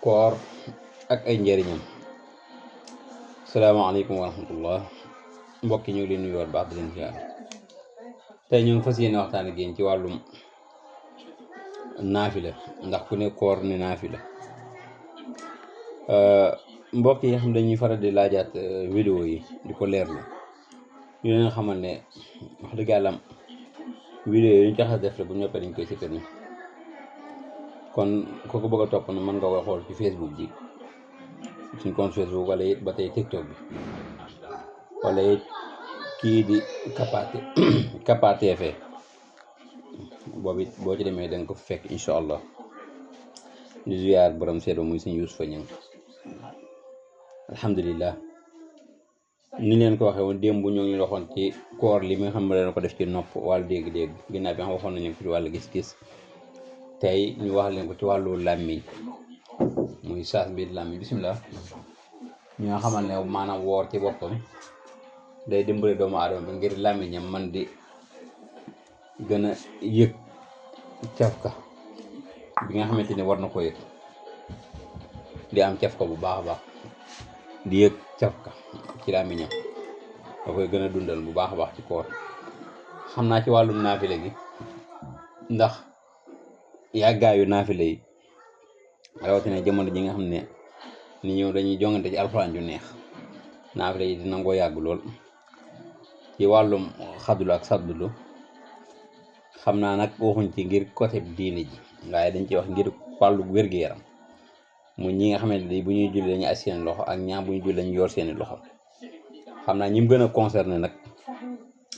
koor ak ay njëriñam. salaamaaleykum wa rahmatullah mbokk yi ñu ngi leen nuyuwaat baax di leen ziar. tey ñu ngi fas yéene waxtaan ak yéen ci wàllum naafila, ndax ku ne koor ne naafila. mbokk yi xam dañuy faral di laajaat vidéo yi di ko leerlu ñu leen xamal ne wax dëgg yàlla vidéo yi ñu tax a def la bu ñoppee dañ koy sikkar ni kon ku ko bëgg a topp na mën nga koy xool ci Facebook bi, suñ compte Facebook, wala it ba tey TikTok bi, wala it kii di Capa TV boobu it boo ci demee da nga ko fekk incha allah. di ziar borom seedo muy suñu Yuusufa Ñaŋ. alhamdulilah ni leen ko waxee woon démb ñoo ngi waxoon ci koor li nga xam ne leen ko def ci nopp wàllu dégg-dégg, ginnaaw bi xam waxoon nañ leen ko ci wàllu gis-gis. tey ñu wax leen ko ci wàllu làmmiñ, muy saas biir làmmiñ. bisimilah. ñu nga xamal ne maanaam woor ci boppam day dimbale doomu aadama bi ngir làmmiñam man di gën a yëg cafka bi nga xamante ni war na ko yëg, di am cafka bu baax a baax, di yëg cafka ci làmmiñam da koy gën a dundal bu baax a baax ci koor. xam naa ci wàllum naafile gi, ndax yàggaayu naafile yi rawatina jamono ji nga xam ne ni ñëw dañuy jongante ci alxuraan ju neex, naafile yi di nangoo yàgg lool. ci wàllum xadulu ak saddulu xam naa nag waxuñ ci ngir côté diine ji, waaye dañ ci wax ngir wàllu wér-gu-yaram, mu ñi nga xamante ni bu ñuy julli dañuy as seen loxo ak ñaar bu ñuy julli dañuy yor seeni loxo. xam naa ñi mu gën a concerné nag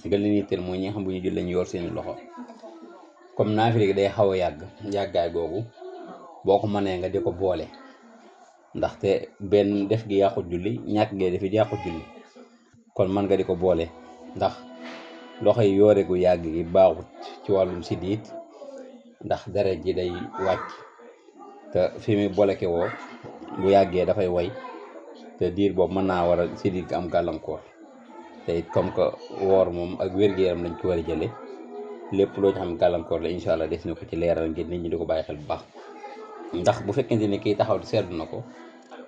gën leen yitteel mooy ñi nga xam bu ñuy julli dañuy yor seeni loxo. comme naafile gi day xaw a yàggaay googu boo ko mënee nga di ko boole, ndaxte benn def gi yàqut julli, ñàkk gee defi yàqut julli. kon mën nga di ko boole, ndax loxo yi yoore gu yàgg gi baaxut ci wàllum siddiit, ndax deret ji day wàcc te fi muy boleke woo bu yàggee dafay way te diir boobu mën naa waral siddiit gi am gàllankoor. te it comme que woor moom ak wér-gu-yaram lañ ci war a jële, lépp loo ci xam gàllankoor la incha allah des na ko ci leeral ngir nit ñi di ko bàyyi xel bu baax. ndax bu fekkente ni kii taxaw seetlu na ko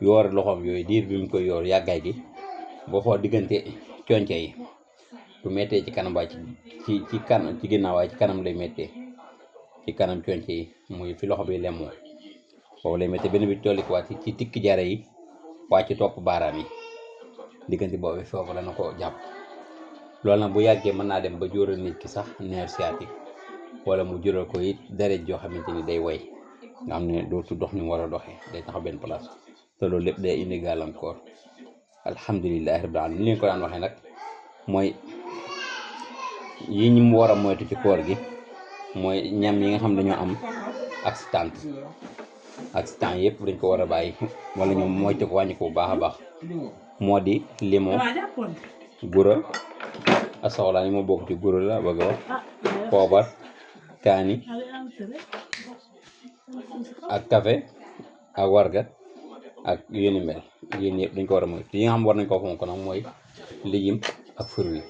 yoor loxoom yooyu diir bi mu koy yoor yàggaay gi boo xool diggante conce yi du méttee ci kanam waaye ci ginnaaw waaye ci kanam lay méttee, ci kanam conce yi muy fi loxo bi lemoo foofu lay méttee. benn bi tollik waat ci tikki jare yi waa ci topp baaraam yi, diggante boobu foofu la na ko jàpp. loolu nag bu yàggee mën naa dem ba jural nit ki sax nerf sciatique, wala mu jural ko it deret joo xamante ni day way nga xam ne dootu dox ni mu war a doxee, day taxaw benn place, te loolu lépp day indi gàllankoor. alhamdulilahi rabbil alamin. ni leen ko daan waxee nag mooy yi ñi mu war a moytu ci koor gi mooy ñam yi nga xam dañoo am accident yëpp dañ ko war a bàyyi, wala ñoom moytu ko wàññi ko bu baax a baax. moo di limon, gura, asoxlaa ni moo bokk ci gura la bëgg a wax, poobar, kaani ak café ak warga ak yéni mel. yéen yëpp dañ ko war a moytu. yi nga xam war nañ ko fonk nag mooy lijim ak fruit,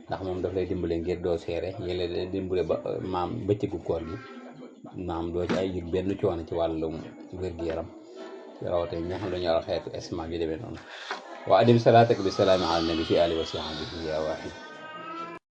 ndax moom daf lay dimbale ngir doo seere, yéen lay dimbale ba maam bëccëgu koor gi maam doo ci ay yëg benn coono ci wàllum wér-gu-yaram, rawatina ñi nga xam dañu war a xeetu estomac yu demee noonu. wa adim salaatak bi salaami ala nabi fi alihi wa sahbihi ya waahid.